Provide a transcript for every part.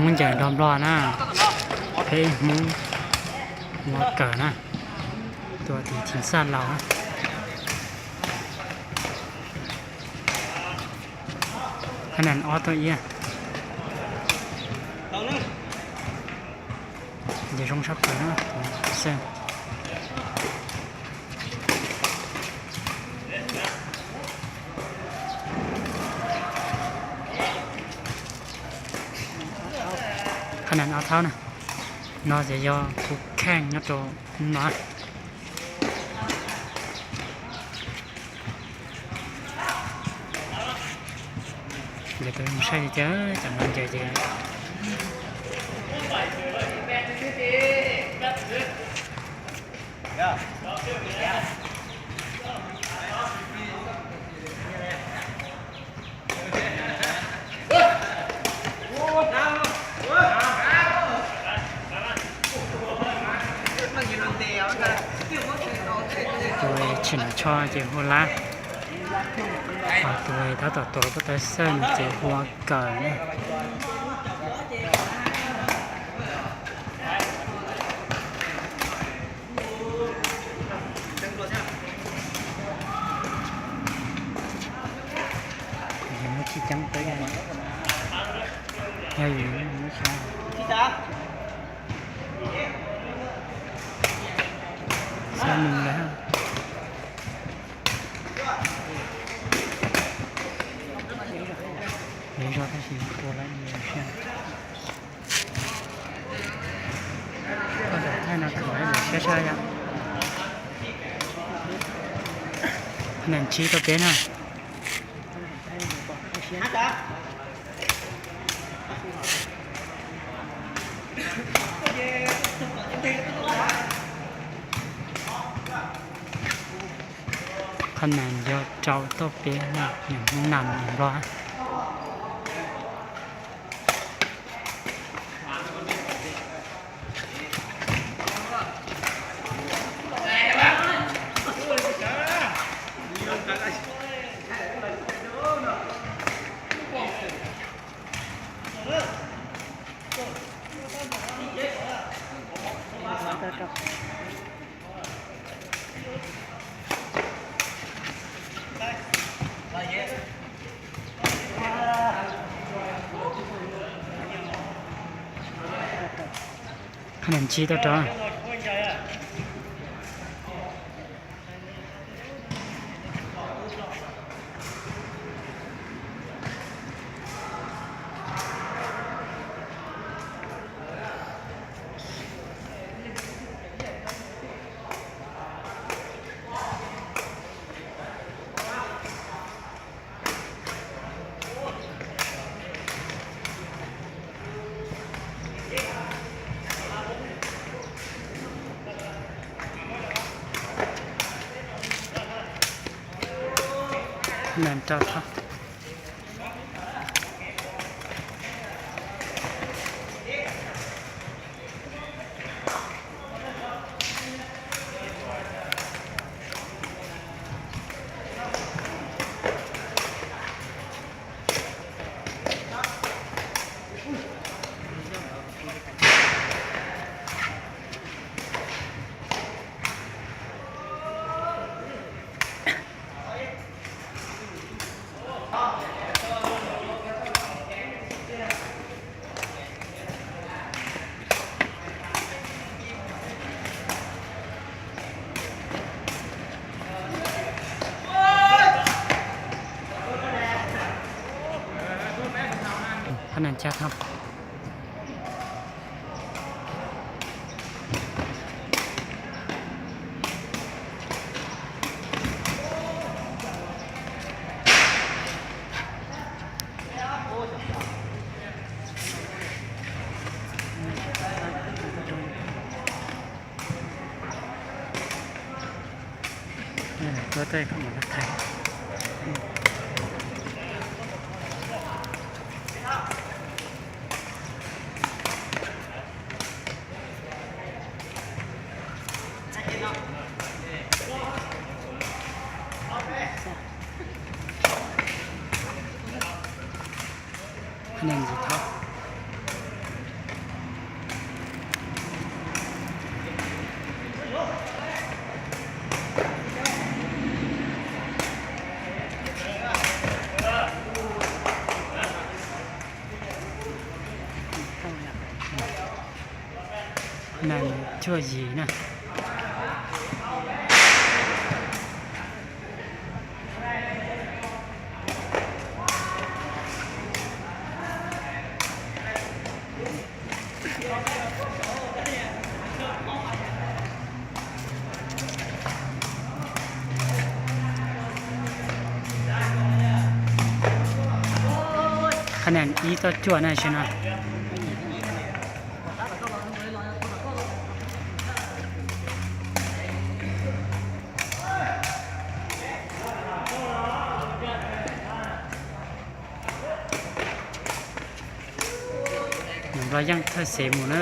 Hmoob Ncaws nrog Nplog na, peb Hmoob ua kawm na, tus tim thim xaj laus na. Qhab nas ob tuaj iab. Ces zoo sab plaws na. Qhab nas ob thaub na, no ces yog kuv kheej nyob rau no. Ces tus saib ces cov no ces, ces tus tsim tsho ces hu lab, ho tus tab tom tuav pob tawb xawj no ces hu ua kawm na. Yus muab tsis ceeb peb, yog yus muab tsis, xab mus lawm. Yog zog tab sis tua lawm siab. Koj ntawm thaij no khaws lawm siab sab yom. Nees ntsib rau peb na. Qhov nees yog rau toj peb na, niam Hmoob Nam niam Nplog. Qhov nees ntsib tau rau. Nees rau thawj. Qhov nees tsib thawj. Tuaj tej kom mus thaiv. Qhov nees ntsis thawj. cuaj yim na. Qhab niam ib toj cuaj na sim no. Nplog yeej thawj xev mus na.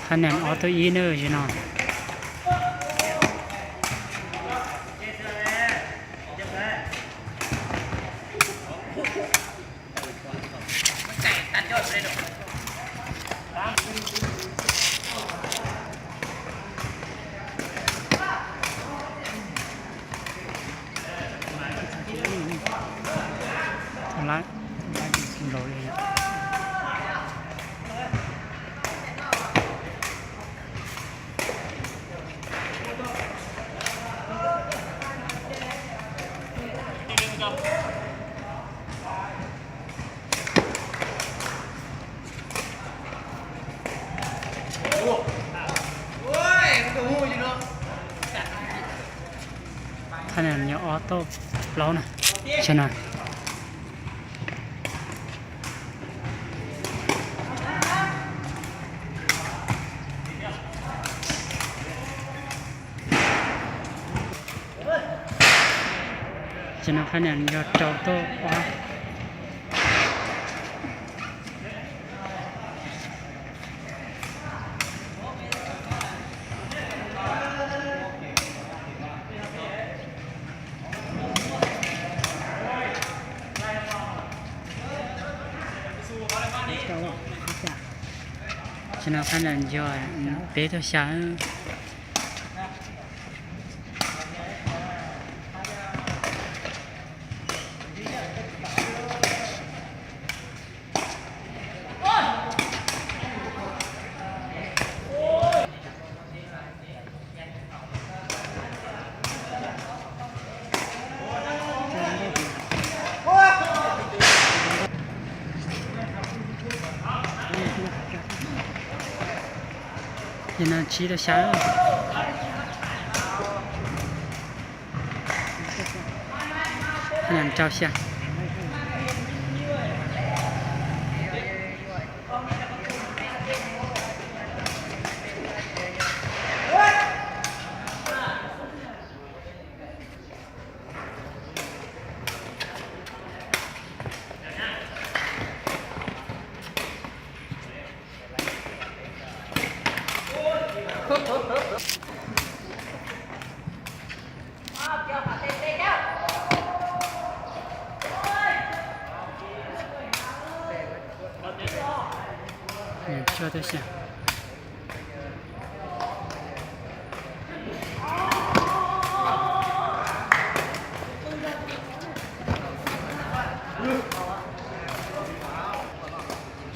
Qhab niam ob tug ib na sim no. Qhab niam yog ob toj plaub na, sim no. Sim no qhab niam yog rau toj ob. Sim no qhab niam yog peb toj xya. Sim no tsib rau xya. Rau xya. Cuaj toj xya.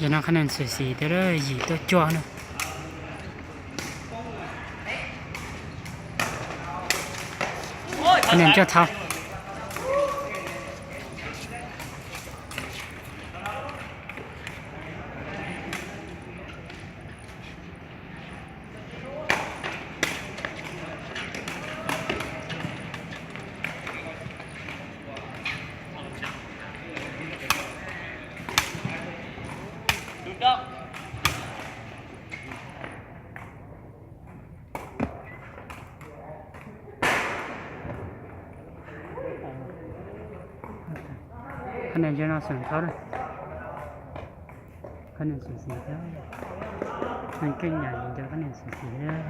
Yog no qhab niam xwm xim tias yim toj cuaj na. Qhab niam coj thauj. Koj niam nco no xeem thaub na. Koj niam xeem xeem thiab. Neeg keej yam nco koj niam xeem xeem thiab.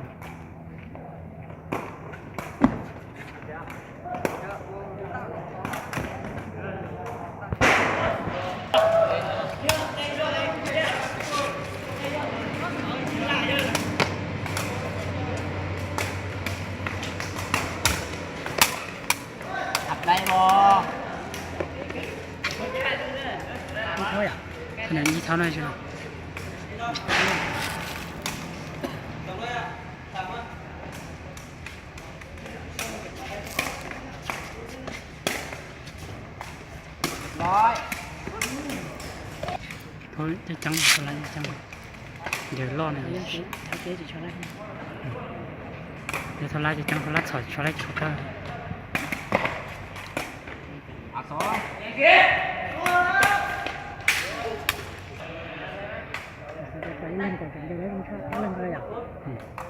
Ib thaub na. Thaub coob coob, thaub lab coob coob. Yawg loj na. Yog thaub lab coob coob, thaub lab txhom tsis tshua lab tsis tshua kawg. Ib leeg kom tseem nce lawv zoo tshaj ib leeg yom.